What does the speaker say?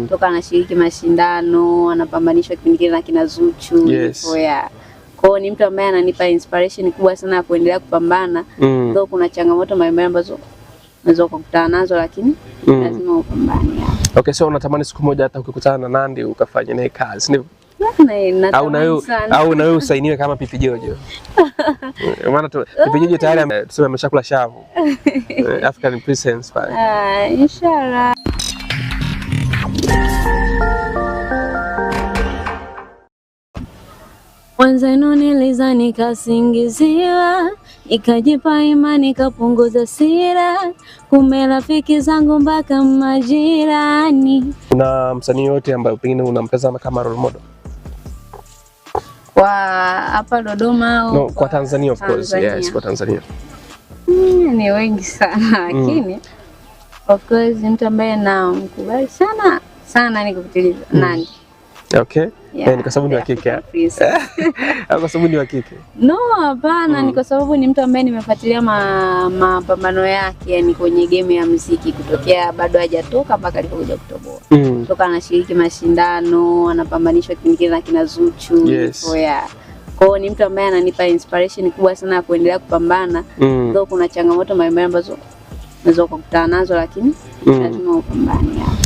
Toka anashiriki mashindano, anapambanishwa kipindi kile na kina Zuchu. Yes. Yeah. Kwa hiyo ni mtu ambaye ananipa inspiration kubwa sana ya kuendelea kupambana. Though kuna changamoto mbalimbali ambazo unaweza ukakutana nazo, lakini lazima upambane. Yeah. Okay, so unatamani siku moja hata ukikutana na Nandy ukafanya naye kazi, ndivyo? Au na wewe Natamani sana. Au na wewe usainiwe kama Pipi Jojo. Maana tu Pipi Jojo tayari tuseme ameshakula shavu. African Princess pale. Ah, inshallah. Wenzenu niliza nikasingiziwa, nikajipa imani nikapunguza hasira, kumbe rafiki zangu mpaka majirani. Kuna msanii yote ambaye pengine unamtazama kama role model? Kwa hapa Dodoma au No, kwa Tanzania of course. Tanzania? Yes, kwa Tanzania. Ni wengi sana, lakini of course mtu ambaye namkubali sana sana ni kupitiliza Nandy. Okay. Yeah, Eh, ni kwa sababu ni wa the kike, eh? African Princess. Au kwa sababu ni wa kike? No, hapana, ni kwa sababu ni mtu ambaye nimefuatilia mapambano yake, yani kwenye game ya muziki kutokea bado hajatoka mpaka alipokuja kutoboa. Toka anashiriki mashindano, anapambanishwa kipindi kile na kina Zuchu. Yes. Yeah. Kwa hiyo ni mtu ambaye ananipa inspiration kubwa sana ya kuendelea kupambana. Though kuna changamoto mbalimbali ambazo unaweza ukakutana nazo, lakini lazima upambane. Yeah.